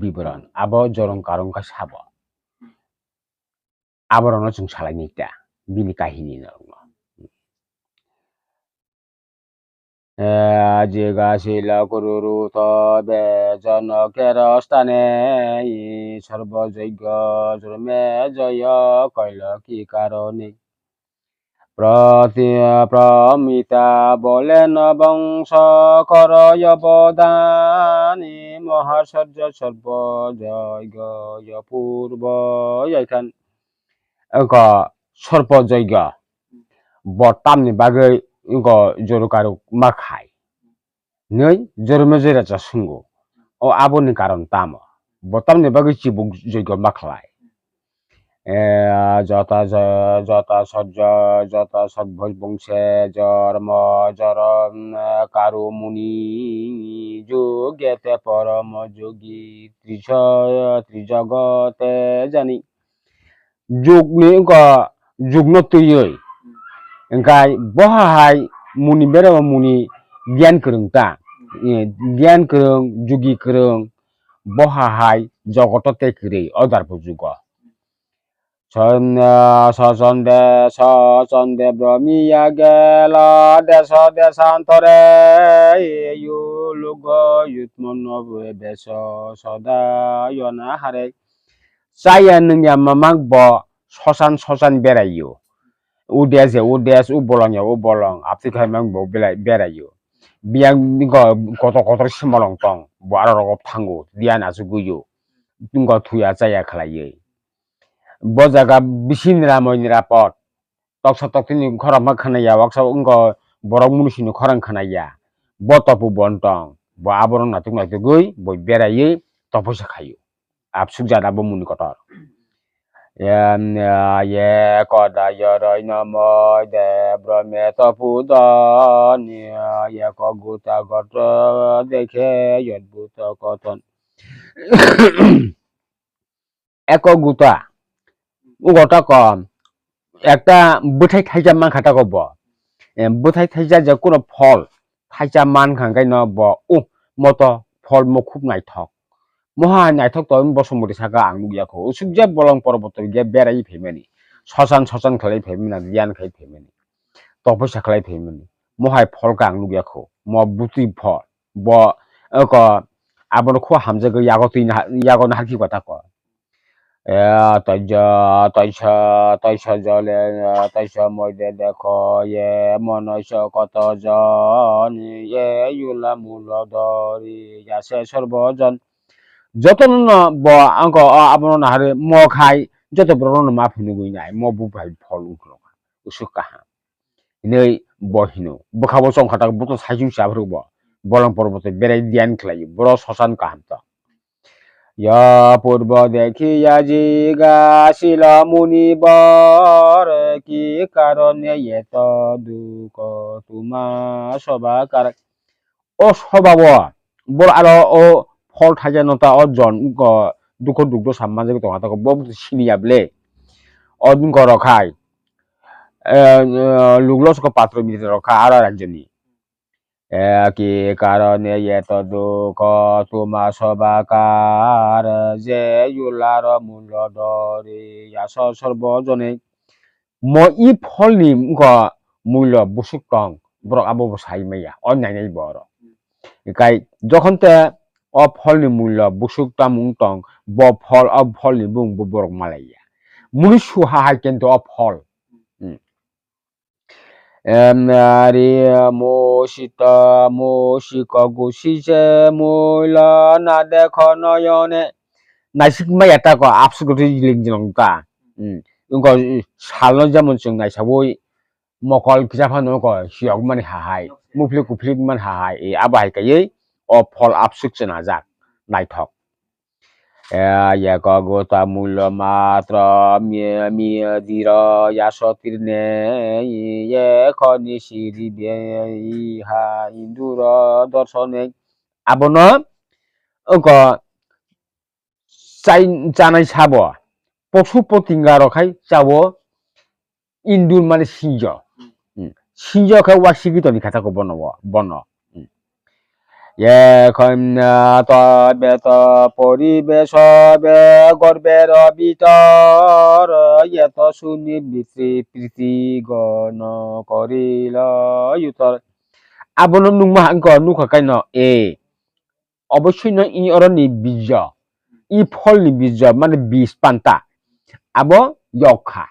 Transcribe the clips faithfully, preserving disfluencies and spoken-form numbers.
Biboron abo jorong karong kha sabo. Aborokno chwng salaini ta bini kahini no. Jiga sila kururu to be jono kero stane sorbo joigyo jorme joyo koilo ki karone. Prati pramita boleno bongso koro yobodani mohasarjo sorbo joigyo yo purbo yaikan. Oko sorpo joigyo bo tamni bagwi oko jorukaruk ma khai. Nwi jorme jera cha sungo. O aboni karon tamo? Bo tamni bagwi chibuk joigyo ma khlai. Jota jota sojjo jota sotbhoj bongse jormo jorom karu muni jugete poromo jogi triso trijogote jani. Jugni wngkha jugno twiwi. Wngkha boha hai muni berama muni giyan kwrwng ta. Giyan kwrwng, jugi kwrwng, boha hai jogoto tei kwrwi o darpo jugo. Sochonde sochonde bromiya gelo deso desantore yulugo yutmono beso soda yona hare. Chaya nungya mamak bo sosan sosan beraio. U des ya u des, u bolong ya u bolong, aptwi khai mang bo belai beraio. Biyang bingko kotor kotor simolong tong, bo aro rogo thango, diyan asugwio. Bingko thuya chaya khlaiwi. Bo jaga bisi niramoi nirapot. Toksa toktini khorang ma khanaya, waksa wngkha borok munisini khorang khanaya. Bo topu bontong, bo aborok natuk natugwi bo beraiwi topoisa khaio. Absuk jana bo muni kotor. Em, ye koda yoroi nomoi de brome topu doni, ye koguta goto dekhe yodbuto koton. Eko guta, ugo tako ekta bwthai thaisa mankha tako bo. Em, bwthai thaisa je kuno phol thaisa mankha hwnkhe no bo, uh, moto phol mo khub naithok. Moha naithok to bosomori saka ang nukya kho. Usuk je bolong porboto ge berai phaimani. Sosan sosan khlai phaimani, giyan khai phaimani. Topoisa khlai phaimani. Mohai phol ka ang nukya kho. Mo bwtwi phol. Bo eko abono kho hamjagwi yago twi na, yago nahar khe kotako. E, taija, taisa, taisa jole, taisa moide dekho, ye monoiso koto jon, ye yula mulo dori, yase sorbo jon. Jotono no bo angko o abono nahari mo khai, joto borokno no ma phunugwi nai, mo buphai phol ungkhlok. Usuk kaham. Hinwi bo hino. Bwkha bo chongkha tak, bwkha saisung se aphuru bo. Bolong porboto berai diyan khlai, boro sosan kaham to. Ya purbo dekhiya jiga sila muni bor ki karone yeto duko tuma soba kar. O soba bo bor aro o phol thaja no ta o jon ko dukho dukdo sam manjak tonga ta ko bo sini ya ble. O din ko rokhai. Eh, eh, luglo soko patro mitra rokha aro rajyoni. Eki karone yeto dukho tuma sobakar je yularo mulo dori yaso sorbo jone. Mo i pholni wngkha mullo busuk tong, borok abo bo sai maya, o nainai borok. Kai jokhon te o pholni mullo busuk tamung tong, bo phol, o pholni bung bo borok malaiya. Muni suha hai kento o phol. Hmm. Em, ari, mo, sita, mo, sika, gusi, se, muila, na, dekho, noyone. Naisik maya ta ko, absuk gotwi jiling jilang ta. Hmm. Wngkha, salno jemon chwng naisawi mokol kisa phano wngkha, siyok mani hahai, mupli kupli mani hahai, e, abo hai kaiwi o phol absuk chwnajak, naithok. E, yeko guta mullo matro mi, mi diro yaso tirne, yeko nisi ribe iha induro dorsone. Abono wngkha chai, chanai sabo, posu potinga rok hai chawo, indur mane sinjo. Hmm. Sinjo khe wasigi toni kha tako bono, bono. Hmm. Ye khonna to beto poribeso be gorbero bitor, ye to suni bitri priti gono korilo yutor. Abono nungma hangko nukha kaino, e. Obosoino i oroni bijo, i pholni bijo, mane bij panta. Abo yokha.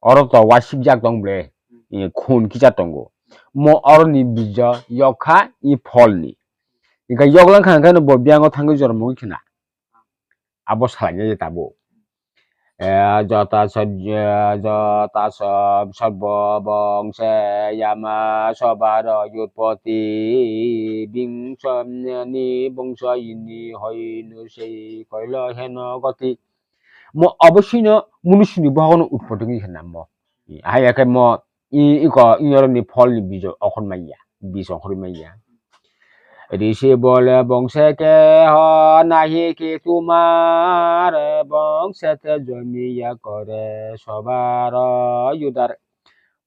Oro to wasikjak tong ble, i khun kisa tongo. Mo oroni bijo yokha i pholni. Hingkha yoklang kha hingkhe no bo biyango thangwi jormo wngwi khna. Abo salainai tabuk. Eh, jota sab-, eh, jota sab-, sabbo bongse yama sobaro yutpoti bingso ni bongso ini hoinu sei koilo heno goti. Mo obosoino munusini bohono utpoti wngwi khe namo. Hai khe mo i, iko, i oroni pholni bijo okhor manya, bis okhor manya. Risi bole bongse ke ho nahi ki tumar, bongse te jomiya kore sobaro yudar.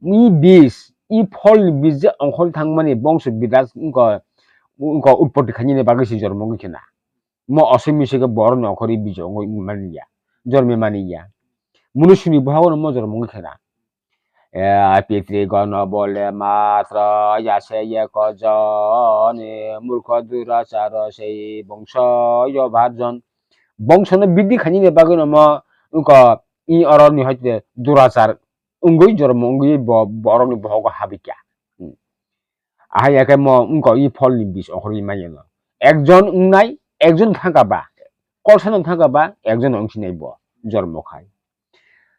I bis, i pholni bis je ongkhorwi thangmani bongso bidas wngkha, wngkha utpoti khainani bagwi se jormo wngwi khna. Mo osoi misoi khe borokni okhorwi bijo wngwi mani ya, jormi mani ya. Munusini bohagono mo jormo wngwi khna. Eh, pitri gono bole matro yase yeko jon, eh, murkho duracharo sei bongso yo barjon. Bongsono bidi khainani bagwino mo wngkha i oroni hoite durachar wngwi jormo wngwi bo borokni bohogo habikya. Hmm. Ahai ya khe mo wngkha i pholni bis okhorwi manya no. Ekjon wngnai, ekjon thangkha ba, kolsano thangkha ba, ekjon wngsinai bo jormo khai.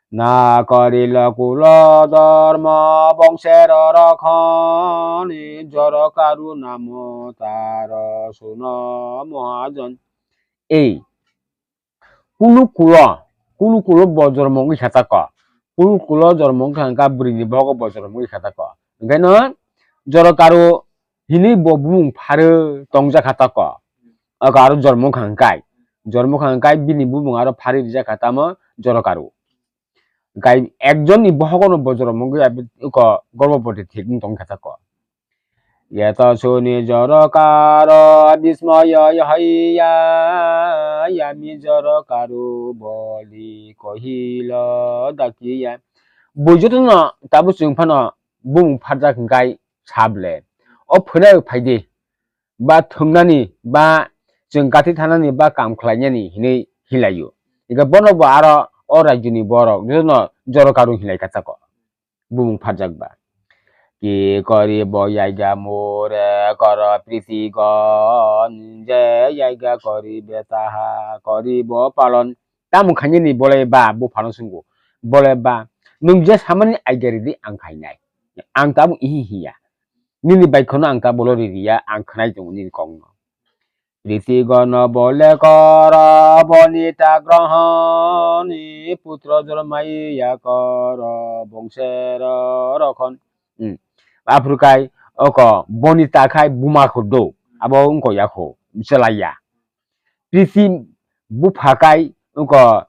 Na korilo kulo dormo bongsero rokhoni joro karu namo taro suno mohajon. Ei, kunu kulo, kunu kulo bo jormo wngwi kha tako. Kunu kulo jormo wngkha hwnkha bwrwini bohogo bo jormo wngwi kha tako. Hwnkhe no joro karu hinwi bo bumung pharwi tongjak kha tako. Oko aro jormo wngkha hwnkhe. Jormo wngkha hwnkhe bini bumung aro pharwi rijak kha tamo joro karu. Hwnkhe ekjonni bohogono bo jormo wngwi oko gorbhoboti thik wng tong kha tako. Yeto suni joro karo bismoyo hoiya, yami joro karu boli kohilo dakiya. Bo jotono tabuk chwng phano bumung pharjak hwnkhe sable. O phwrwng phaidi, ba thwngnani, ba chwng kathi thanani, ba kam khlainani hinwi hinlaio. Hwnkhe bono bo aro o rajyoni borok jotono joro karu hinlai kha tako. Bumung pharjak ba. Ki kori bo yaiga mure koro priti gon, je yaiga kori betaha kori bo palon. Tamo khainani bole ba buphano swngo. Bole ba, nwng je samani aiga ridi ang khainai. Ang tamo ihi hiya. Nini baikhono ang ta bolo ririya, ang khnai tongo nini kokno. Priti gono bole koro bonita grohoni putro jormaiya koro bongsero rokhon. Hmm. Aphuru kai oko bonita khai buma khudu. Abo wngko yakho, bwchalaiya. Priti bupha kai oko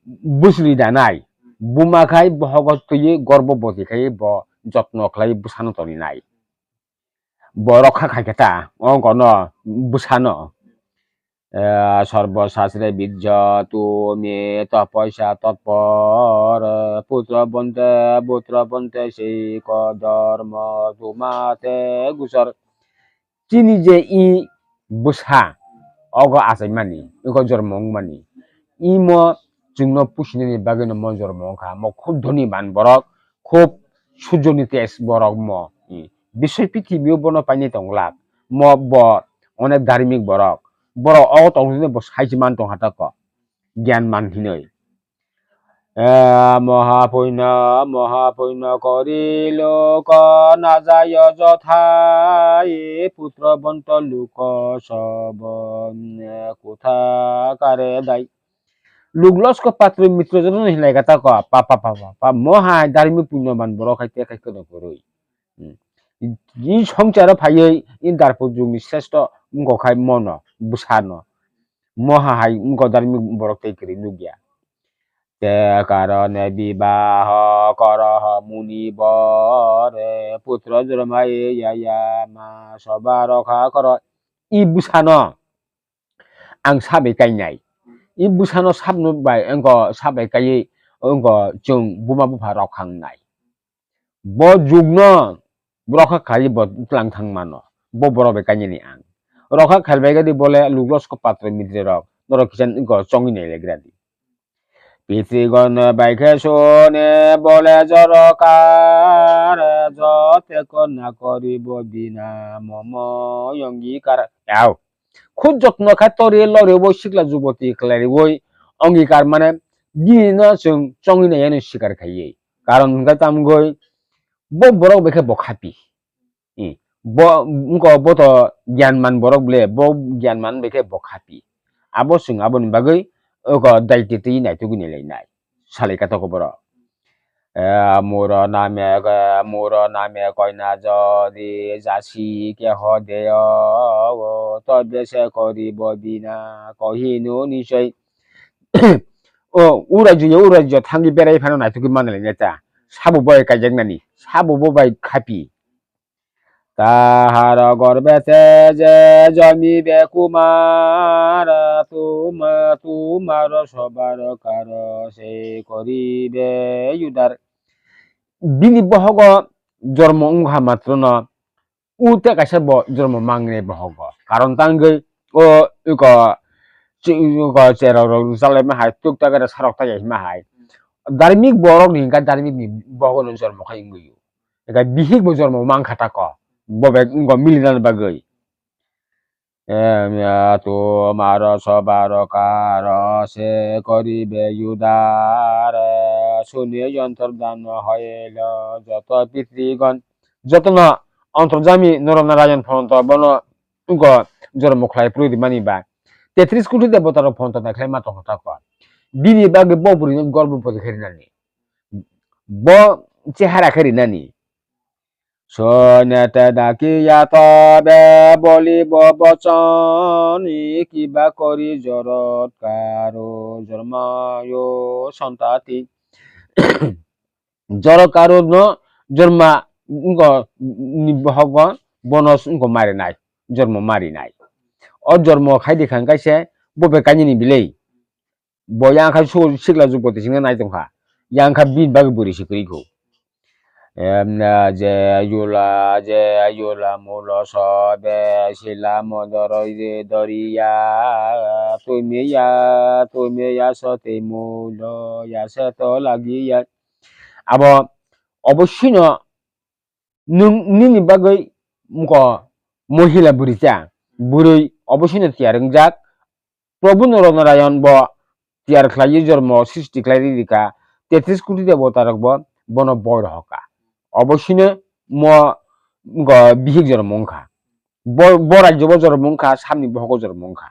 bwswli danai. Buma khai bohogo twiwi gorbhoboti khai bo jotno khlai bwsano toninai. Borok kha khai khe ta, o gono bwsano, eh, sarbo sastre bijja tumi taposa tatpor, eh, putro bonte, putro bonte siko dharma tumate gusar. Chini je i bwsa ogo achaimani, ogo jormo wngmani, imo chwngno pusinani bagwino mo jormo wngkha. Mo khub dhoniman borok, khub sujoni tej borok mo. I bisoi pithibio bono painai tongglak. Mo bo onek dharmik borok. Borok ogo tongthokno bo saichimani tongkha tako. Gyan man hinwi. Eh, mohapuino, mohapuino kori loko najayo jothai putro bonto luko sobo, eh, kutha kare dai. Luk losko patro mitro jotono hinlai kha tako, pa, pa, pa, pa, pa, mo hai dharmik punyoman borok hai te khai kono kwrwi. Hmm. I songsaro phaiwi i darpo jugni sresto wngkha khai mono, bwsano. Mo ha hai wngkha dharmik borok tei kwrwi nukya. Te karone bibaho koroho muni bore putro jormai yaya ma soba rokha koro. I bwsano ang sabai kainai. I bwsano sabno bai wngkha sabai kaiwi wngkha chwng buma bupha rok khangnai. Bo jugno borok kha khlai bo tlang thang mano. Bo borok bai kainani ang. Rokha khelbai gadi bole luglosko patro mitri rok. Norok kisa wngkha chongwi nai legra di. Pitri gono bai khe sone bole joro kar jote kona koribo bina momo yongi kar. Yao. Khub jotno khe tori loriwi sikla juboti khlaiwi ongikar mane bini no chwng chongwi naiyano sikar khaiwi. Karon hwnkhe tamgwi bo borok bai khe bo khapi. I, bo wngkha bo to gyan man borok ble, bo gyan man bai khe bo khapi. Abo chwng aboni bagwi oko daiti twi naitugwi nai nai. Salai ka toko borok. Eh, muro name, eh, muro name koina jodi jasi keho deyo, o to bese koribo bina kohinu nisoi. O, ura juyo, ura juyo thangwi berai phano naitugwi manlai neta. Sabo bai kaijaknani, sabo bo bai khapi. Taharo gorbete je jomibe kumar, tuma-, tumaro sobar karo se koribe yudar. Bini bohogo jormo wngha matrono, u te kaisa bo jormo mangnai bohogo. Karon tangwi o iko chi-, iko cherok rok rwchalaima hai, tuk tak era sarok tak ya hima hai. Dharmik borok ni hwnka dharmik ni bohogo no jormo khai wngwi. Eka bihik bo jormo mankha tako. Bo bai wngkha milinani bagwi. Em, ya, tumaro sobaro karo se koribe yudare, suni yontor dano hoyelo, joto pitrigon, jotono ontorjami Noro Narayan phonto bono wngkha jormo khlai puri rimani ba. Tetris koti debota rok phonto naikhlai ma tongkha tako. Bini bagwi bo bwrwino gorbo pori khe rinani. Bo chehara khe rinani. Sonete dakiya tobe bolibo bochoni kiba kori jorot karo jormayo sontati. Jorot karo no jorma wngkha ni bohogo bono wngkha marinai, jormo marinai. O jormo khai di kha hwnkhe se bo bai kainwini bilei. Bo yang kha su sikla jupoti singna nai tongkha. Yang kha bini bagwi bwrwi se kwrwi kho. Em, na, je yula, je yula mulo sobe sila modoro je doriya, tumiya, tumiya sote mulo ya se to lagiya. Abo obossino nwng nini bagwi wngkha mohila bwrwi cha, bwrwi obossino tiyar wngjak. Prabhu Noro Narayan bo tiyar khlaiwi jormo srishti khlai rikha, tetris koti debota rok bo bono boi rohorkha. Obossino mo go bihik jormo wngkha. Bo, bo rajyo bo jormo wngkha, samni bohogo jormo wngkha.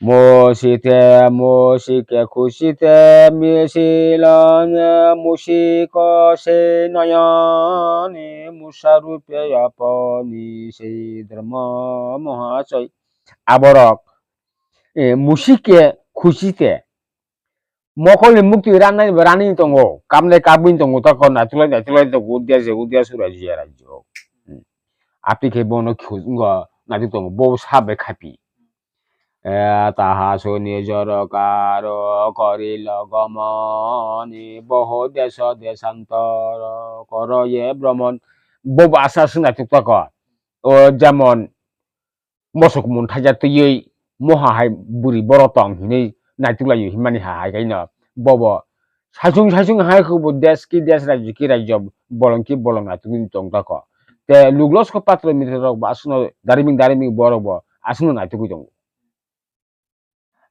Mosite, mosike khusite, misilon, musiko se noyoni, musarupe yaponi se dharma mohachoi. Aborok, eh, musike khusite. Mokolni muktwi ranai, rani tongo, kamle kabwini tongo, tako naitulai, naitulai tongo, udia je, udia sura jiya rajyo. Hmm. Apni khe bono khu-, ngo naituk tongo, bo sabai khapi. Eh, taha suni joro karo, kori logomoni, boho deso desantoro, koro ye bromon. Bo bo asa sung naituk tako. O jemon, mosok mun thaijak twiwi moha hai bwrwi borok tong hinwi naituk lai himani ha hai kaino bobo saichung saichung hai khe bo desh ki desh rajyo ki rajyo bolong ki bolong naituk wngwi tong tako. Te luglosko patro mitro rok bo aswkno darimik darimik borok bo aswkno naitugwi tongo.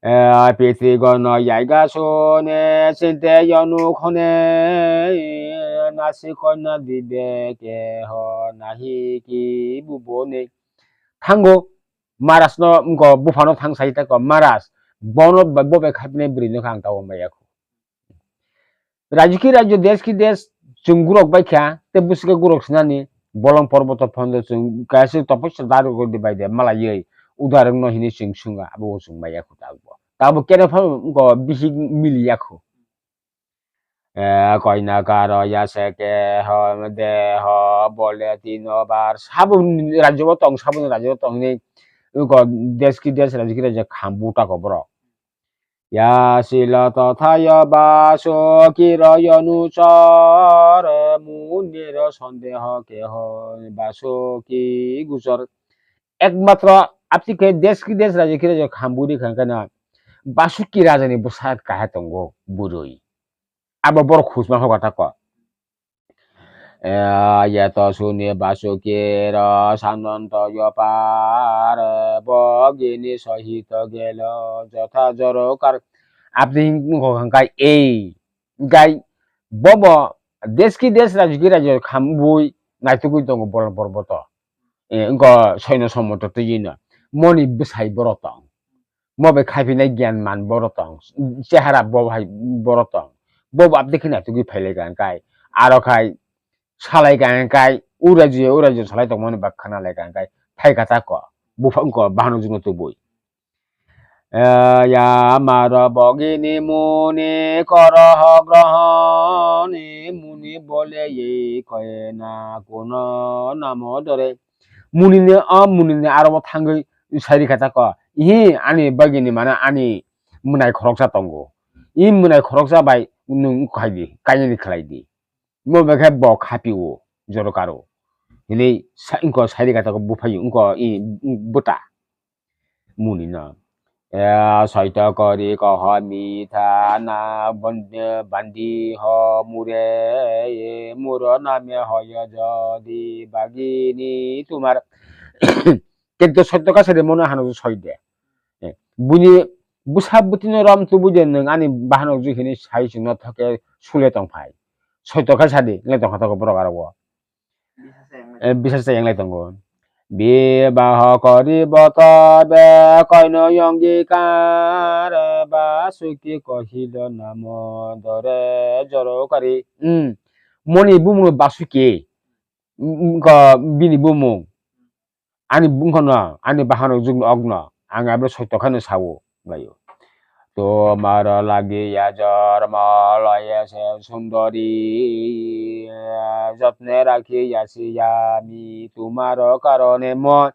Eh, piti gono yaiga sone sinte yonu khone nasi kona dibe ke ho nahi ki bubone. Thango Maharaj no wngkha buphano thang sai tako Maharaj bono bo bai khaipinai bwrwi no kha ang tabo maya kho. Rajyo ki rajyo, desh ki desh, chwng gurok bai kha, tei bwswk borok sinani bolong porboto phondo chwng kaisa topos daru gori bai de malaiwi udarok no hinwi chwng sunga abo chwng maya kho tabuk bo. Tabuk kene phano wngkha bihik mili ya kho. Eh, koina karo yase ke ho de ho bole tino bar. Sabun rajyo bo tong, sabun rajyo bo tong ni. Uko deski des rajyo ki rajyo khambu ta ko borok. Ya sila to thayo ba so kiro yonu chor muniro sondeho ke ho ba so ki gusor. Ekmatro apti ke deski des rajyo ki rajyo khambu ni khankana Basuki raja ni bwsa kaha tongo burui. Abo borok khusma hoka tako. Eh, yeto suni Basuki ro sananto yopar bogini sohito gelo jotha jorokar. Apni hingkha hingkai ei gai bobo deski des rajyo ki rajyo khambui naitugui tongo bolon porboto. Eh, wngkha soino somoto twijino. Moni bwsai borok tong. Mo bai khaiphilnai gyan man borok tong. Chehara bo hai borok tong. Bo bo abdi khina tugui phailai ka hwnkhe. Aro khai salai ka hwnkhe. Uraji uraji salai tongmani ba khana lai ka hwnkhe. Thai kata ko. Buphang ko bahano jino tubui. Eh, ya maro bogini muni koroho grohoni muni bole ye koena kuno namo dore. Munini o munini aro bo thangwi sai rikha tako. Ihi ani bagini mane ani mwnai khoroksa tongo. I mwnai khoroksa bai nwng khai di, kainwi khlai di. Mo bai khe bo khapi o joro karo. Hinwi sa-, wngko sai rikha tako buphai wngko i bwta. Muni no. Eh, soito kori koho mitha na bon-, bandi ho mure, muro name hoyo jodi bagini tumar. Kintu soito ka sade mono hano soi de. Eh, buni bwsa bwtino rom tubu de nwng ani bahanok ju hini sai chwngno thoke sule tong phai. Soito ka sade le tong kha tako borok aro o. Eh, bisas chayang lai tongo. Bibaho koribo tobe koino yongikar Basuki kohilo namo dore jorokari. Hmm. Moni bumung Basuki. Hmm, ko bini bumung. Ani bumung kono, ani bahano jugno ogno. Ang abro soito khano sawo. Bayo. Tomar lagi ya jormo loye se sundori, jotne rakhi ya si ya mi tomar karone mo.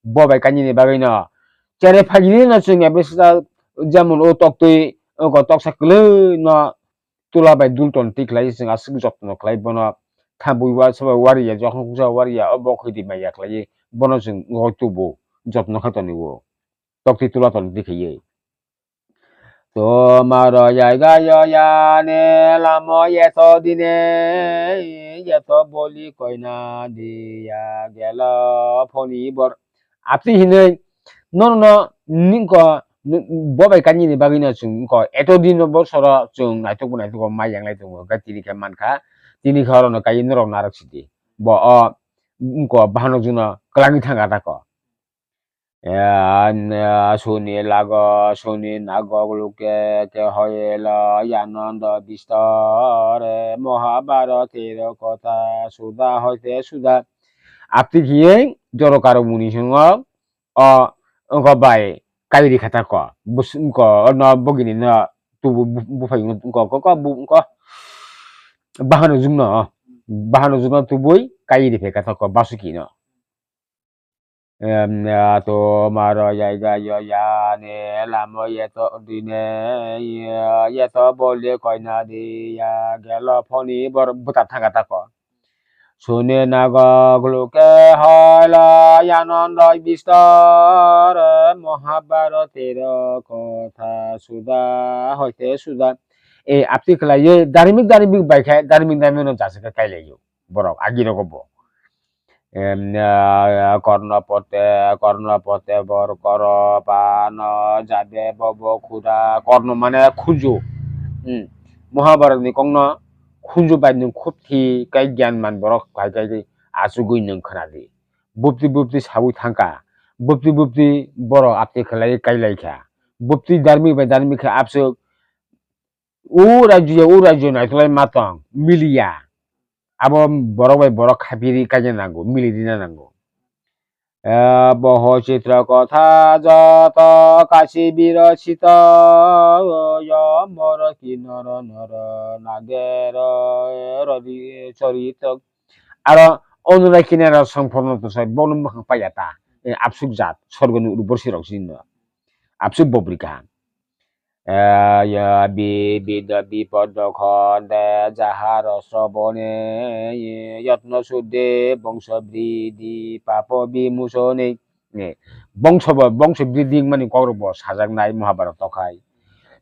Bo bai kanyini bagwi no. Chere phagini no chwng ya bwsa jemon o toktwi, o toksa kwlwi no tula bai dul ton tikhlai chwng aswk jotno khlai bono. Kha bui wa soba wariya, jokhon kuksa wariya, o bo khwidi maya khlai bono chwng o tubu jotno kha toni o. Tokti tula tong di kheye. Tomaro yaiga yo yane lamo yeto dine, yeto boli koina diya gelo phoni bor. Apti hinoi nono ningko bobai kanyini bagwino chwng ko eto dino bosoro chwng naitok bo naitok bo mai yanglai tongo, hwnkhe tini khe mankha, tini khe orono kai norok narwk sidi. Bo o wngko bahanok juno kwlangwi thangkha tako. Suni lago suni nago luke ke hoyelo yanondo bistore Mohabharotero kotha suda hoite suda. Apti kiyeng joro karo muni songo o wngkha bai kairi kha tako. Bus-, wngkha no bogini no tubu bu-, buphai wngkha, wngkha, wngkha, bu-, wngkha bahano jugno, bahano jugno tubui kairi phe kha tako Basuki no. Em, ya to maro yaiga yo ya ne lamo yeto dine, yeto bole koina di ya gelo phoni bor buta thanga tako. Sune nago gluke hoilo yanondo bistor Mohabharotero kotha suda hoite suda. E apti khlaiwi darimik darimik bai khe darimik darimik no jasika kailaio borok agi rogo bo. Em, ah, korno pote, korno pote bor koro pano jabe bobo khuda. Korno mane khunju. Hmm. Mohabharat ni kongno khunju bai nwng khub thi kai gyan man borok khai kai achugwi nwng khna di. Bupti bupti sawi thangka. Bupti bupti borok apti khlai kai lai kha. Bupti darmi bai darmi kha apsuk u rajyo ya u rajyo naitolai matong miliya. Abo borok bai borok khapiri kaina nango, mili rina nango. Eh, boho chitro kotha joto kasi birosito, yo moro kinoro noro nagero rori chorito. Aro onurai kinaro songphorno to sai bono bwkhang paiya ta. Eh, absuk jat, sorgoni urbosi rok sini no. Absuk bobri kaham. Eh, ya bi-, bida bipodo khonde jaharo srobone, yotno sude bongso bridi papo bimusone. Eh, bongso bo, bongso bridi mani kokrok bo sajaknai Mahabharata khai.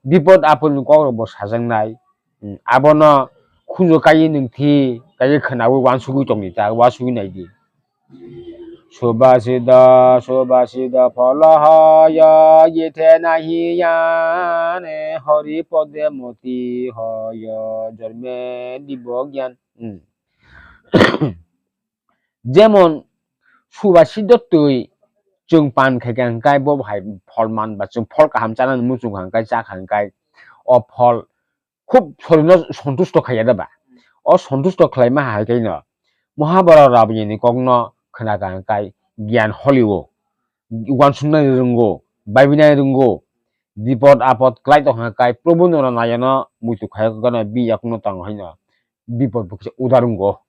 Bipod apod ni kokrok bo sajaknai. Hmm, abono khunjo kai nung thi, kai khwnawi wansugwi tongdi ta, wansugwi naidi. Subhasita, subhasita phalahoyo, yethe nahi yane, hari pode moti hoyo, jorme dibo gyan. Hmm. Jemon subhasita twi chwng pan khai kha hwnkhe bo hai phol man ba chwng phol kaham chanani muchung kha hwnkhe cha kha hwnkhe o phol khub sorino sontusto khaiya da ba? O sontusto khlaima hai khe no Mahabharata Ramayana ni kokno khna kha hwnkhe gyan holio, uansuknai rwngo, baibinai rwngo, bipod apod klai tong kha hwnkhe Probhu nono nayano muitu khai kha no bi yakno tang hai no bipod bo kisa uda rwngo.